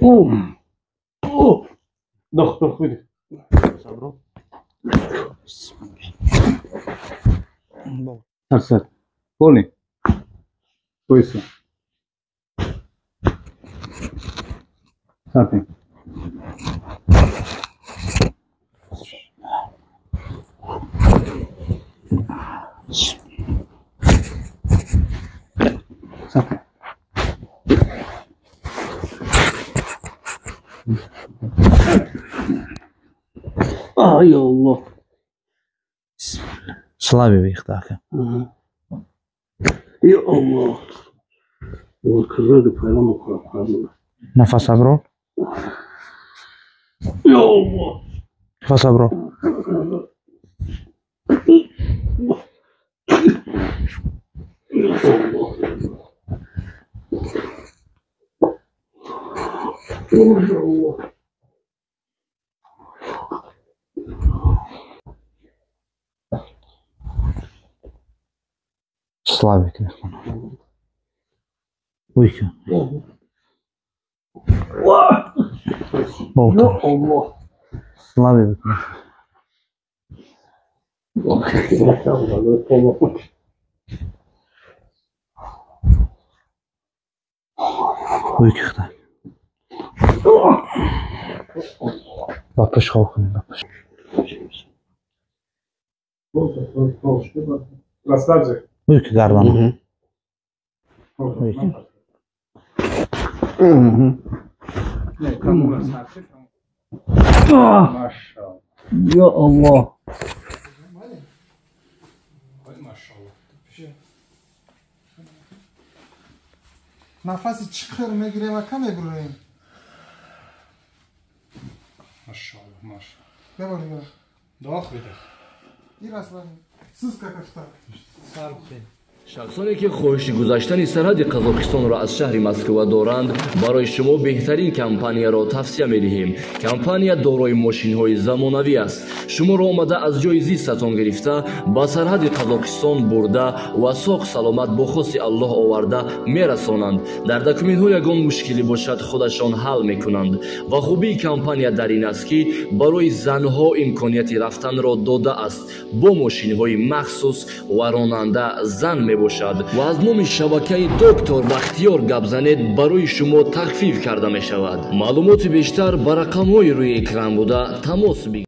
Вдох, вдох, выдох. Сар, полный. Пояса. Сар. Сар. Ай Аллах. Слабый вихтака. Я Аллах. Нафас абро. Я Аллах. Нафас абро. Я Аллах. Славик. Уйка. Аллах. Славик. Уйка. Бапыш хохны, бапыш. Расслабься. Уйка гардан. Уйка. Я Аллах. Нафаси чиқир мегирем ва кам мебурем. Машаллах, машаллах. Давай, давай. Вдох, И расслабим. Сиска кашта. Шахсоне ки хоҳиши гузаштани сарҳади Қазоқистонро аз шаҳри Москва доранд, барои шумо беҳтарин компанияро тавсия медиҳем. Компания дорои мошинҳои замонавӣ аст. Шуморо омада аз ҷои зистатон гирифта, ба сарҳади Қазоқистон бурда ва соғ саломат бо хости Аллоҳ оварда мерасонанд. Дар документҳо ягон мушкилӣ бошад, худашон ҳал мекунанд. Ва хубии компания дар ин аст, ки барои занҳо имконияти рафтанро додааст бо мошинҳои махсус ва ронанда зан мебошад. Ва аз номи шабакаи Доктор Бахтиёр гап занед, барои шумо тахфиф карда мешавад. Маълумоти бештар ба рақамҳои рӯи экран буда тамос бигиред.